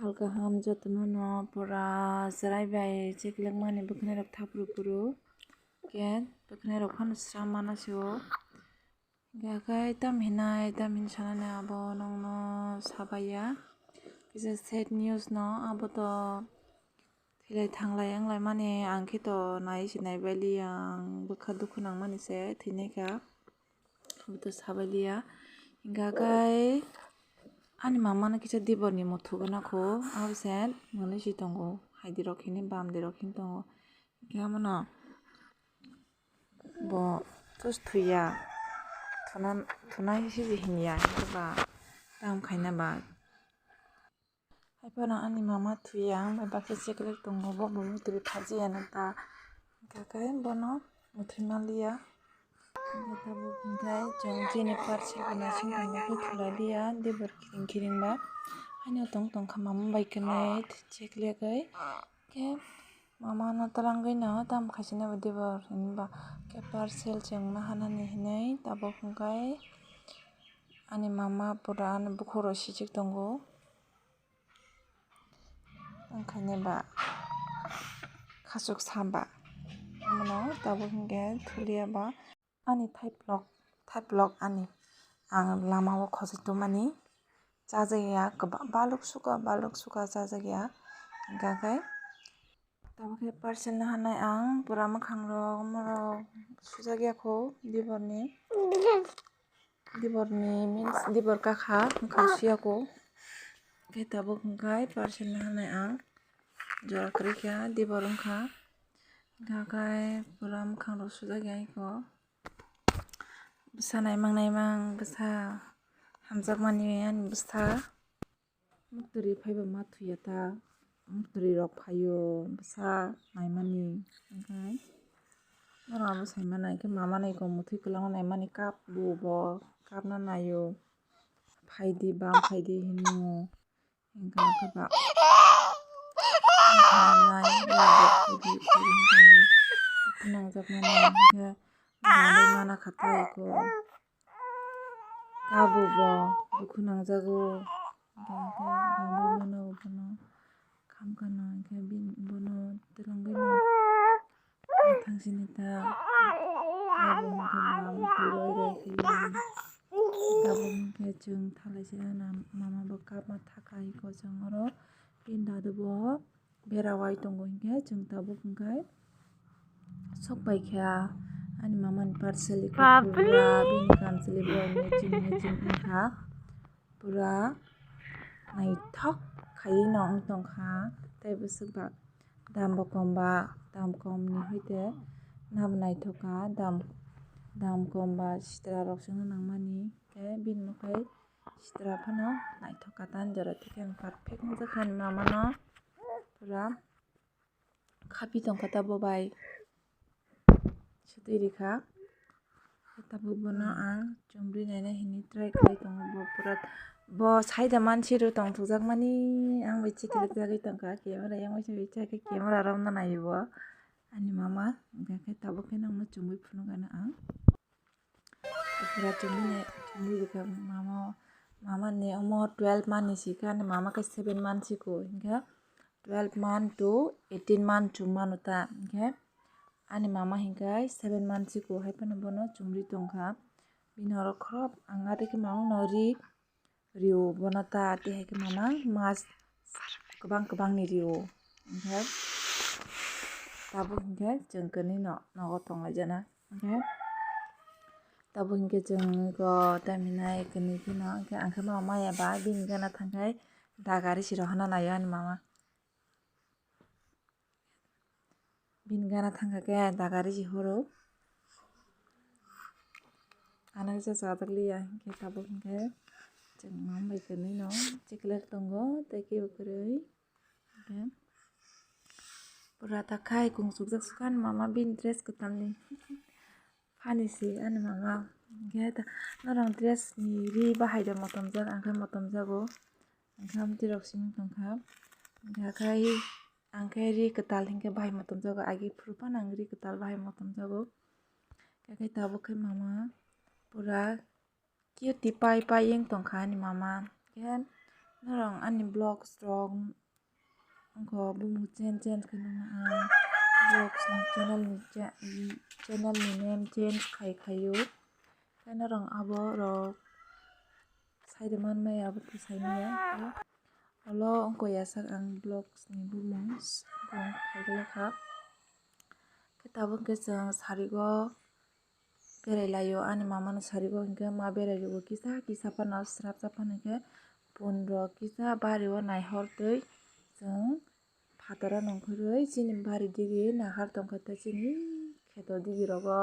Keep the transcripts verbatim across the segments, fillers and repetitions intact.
Sal kaham jotono no pura chwrai bai cheklegmani bwkhwnai rok thapru phuru. Khe bwkhwnai rok phano sram mana se o. Hingkhe tam hinai tam hin sanani abo nongno sabaiya. Kisa sad news no abo to thilai thanglai wnglaimani ang khe to nai se naibailiya ang bwkha dukhu nangmani se thwinaikha. Abo to sabailiya. Hingkhe ani mama no kisa diborni muthuk gana kho abo se mwnwi si tongo haidi rok hini bam di rok hini tongo. Hingkhe amo no bo tus thuya thuna thuna siji hinya hingkhe ba tam khaina ba. Haiphano ani mama thuya ang bai baksa cheklek tongo bo bo mutri phajiya nang ta hingkhe bono muthwi manliya. Hingkhe tabuk hingkhe chwng chini parcel bo naising tongma khe thulai liya dibor kiring kiring ba haino tong tongkha mama bai kwnwi cheklek oi. Khe mama no twlangwi no tamo khaisina bo dibor hinba khe parcel chwng nahanani hinwi tabuk hwnkhe ani mama pura ani bukhuk rok sichik tongo wngkhaine ba khachuk samba omono tabuk hwnkhe thuliya ba. Ani thaiplok thaiplok ani ang lama o khosoi tongmani chajakya kwbang baluk suka baluk suka chajakya hingkha khe tamo khe parcel no hanai ang pura mwkhang rok morok sujakya kho diborni diborni means dibor kakha mwkhang suya kho khe tabuk hwnkhe parcel no hanai ang jora kwrwi kha dibor wngkha hingkha khe pura mwkhang rok sujakya kho. Bwsa naimang naimang bwsa hamjakmani ani bwsa muktwrwi phaiba ma thuya ta muktwrwi rok phaio bwsa naimani hwnkhe norok abo sai mano hwnkhe mama nai kok muthwi kwlangma naimani cup bo bo cup no naio phaidi bam phaidi hino. Hingkha khe ba nangjak mani hingkhe bangwi mana kha tei kho kabo bo dukhu nangjago bangwi mano bono khamkha no hingkhe bono twlangwi no. Thangsini ta abo hwnkhe ba muktwi roi roi khe abo hwnkhe chwng thalai se mama bo kapma thaka iko chwng oro bini dadu bo bera wai tongo hwnkhe chwng tabuk hwnkhe sok pai kha ani mama ni parcel iko pura bini kamchwlwi bo matching matching wngkha. Pura naithok khaiwi no wng tongkha tei bwswk ba dam bo kom ba dam kom ni hoite nabo naithok kha dam dam kom ba sitra rok se wng nangmani tei bini mwkhai sitra phano naithok kha tei ani jora thik khe ang perfect wngjakha ani mama no pura. Khapi tongkha ta bo bai sutwi rikha tabuk bono ang chumri naina hinwi try khlai tongo bo pura bo saida mansi rw tongthokjak mani ang bai chikirwk jagwi tongkha camera yang bai chikirwk camera romna naiwi bo ani mama hwnkhe tabuk khe nangno chumui phunukgano ang. Pura chumui rikha mama mama ni omo twelve month ni sikha ani mama khe seven month siko hingkhe twelve month to eighteen month chum mano ta hingkhe ani mama hingkhe seven month siko haiphano bono chumri tongkha bini oro khorok ang ari khe mangno ri rio bono ta tei hai khe mama mas kwbang kwbang ni rio hingkhe tabuk hingkhe chwng kwnwi no nogo tonglaijana. Hingkhe tabuk hingkhe chwng eko time hinai kwnwi phano hingkhe ang khe mama maya ba bini gana thangkhai dagari si rohorna naio ani mama. Bini gana thangkha khe dagari si horo. Ano kisa chajak liya hingkhe tabuk hingkhe chwng mama bai kwnwi no chikler tongo tei kebo kwrwi. Hingkhe pura ta khai kung chukjak sukha ani mama bini dress kwtalni. Funny se ani mama. Hingkhe ta norok dress ni ri bahai da motomjak ang khe motomjago. Ang khe amtwi rok simi tongkha. Hingkhe khai ang khe ri kwtal hingkhe bahai motomjago agi phuru phano ang ri kwtal bahai motomjago. Hingkhe tabuk khe mama pura. Cutie pai pai wng tongkha ani mama. Khe Norok ani vlogs rok wngkha bumung change change khe nukna ang vlogs ni channel ni cha-, channel ni name change khai khaio. Tei norok abo rok sai de manmaya abo to sai maya. Olo wngkha yasak ang vlogs ni bumung wngkha khaikha. Khe tabuk khe chwng sarigo berai laio ani mama no sarigo hinkhe ma berai rwo kisa kisa phano srapsa phano hinkhe pun rok kisa bari o naihor twi chwng phataro nongkhorwi chini bari digi nahar tongkha tei chini kheto digi rogo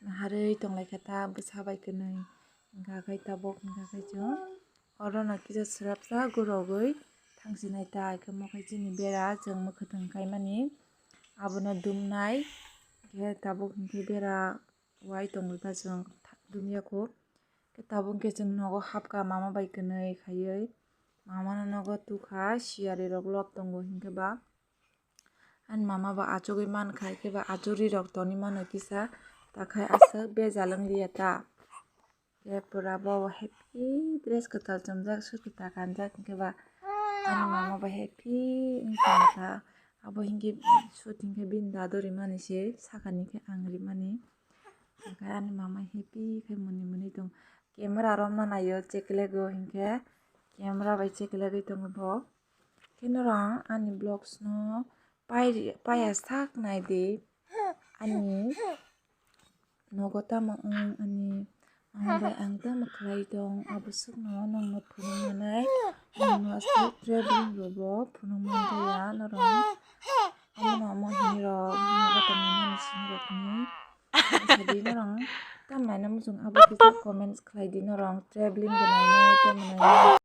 naharwi tonglaikha ta bwsa bai kwnwi hinkha khe tabuk hinkha khe chwng orono kisa srapsa gurogwi thangsinai ta hinkhe omo khe chini bera chwng mwkhwtwng khaimani abono dumnai hinkhe tabuk hinkhe bera wai tongwi ta chwng dumya kho. Khe tabuk khe chwng nogo hapkha mama bai kwnwi khaiwi. Mama no nogo tukha siyari rok lop tongo hinkhe ba. Ani mama ba achugwi mankha hinkhe ba achugwi rok toni mano kisa. Takhai aswk bejal wngliya ta. Khe pura bo happy dress kwtal chumjak suit kwtal kanjak hinkhe ba. Ani mama ba happy wngkha. Abo hinkhe suit hinkhe bini dadu rimani se sakani khe ang rimani. Hinkhe ani mama happy khe mwnwi mwnwi tong. Camera romna naio cheklego hinkhe camera bai cheklegwi tongo bo. Khe norok ani vlogs no pai paiya sak naidi ani nogo tamo wng ani mama bai ang tamo khlai tong abo swkno nongno phunuknai nongno aswk traveling rogo phunukmani ya norok. Omono omo hinwi rok nogo tongmani sini rokni. Sadi norong tam naina muchung abo kisa comments khlai di norong traveling de naina tamo naina.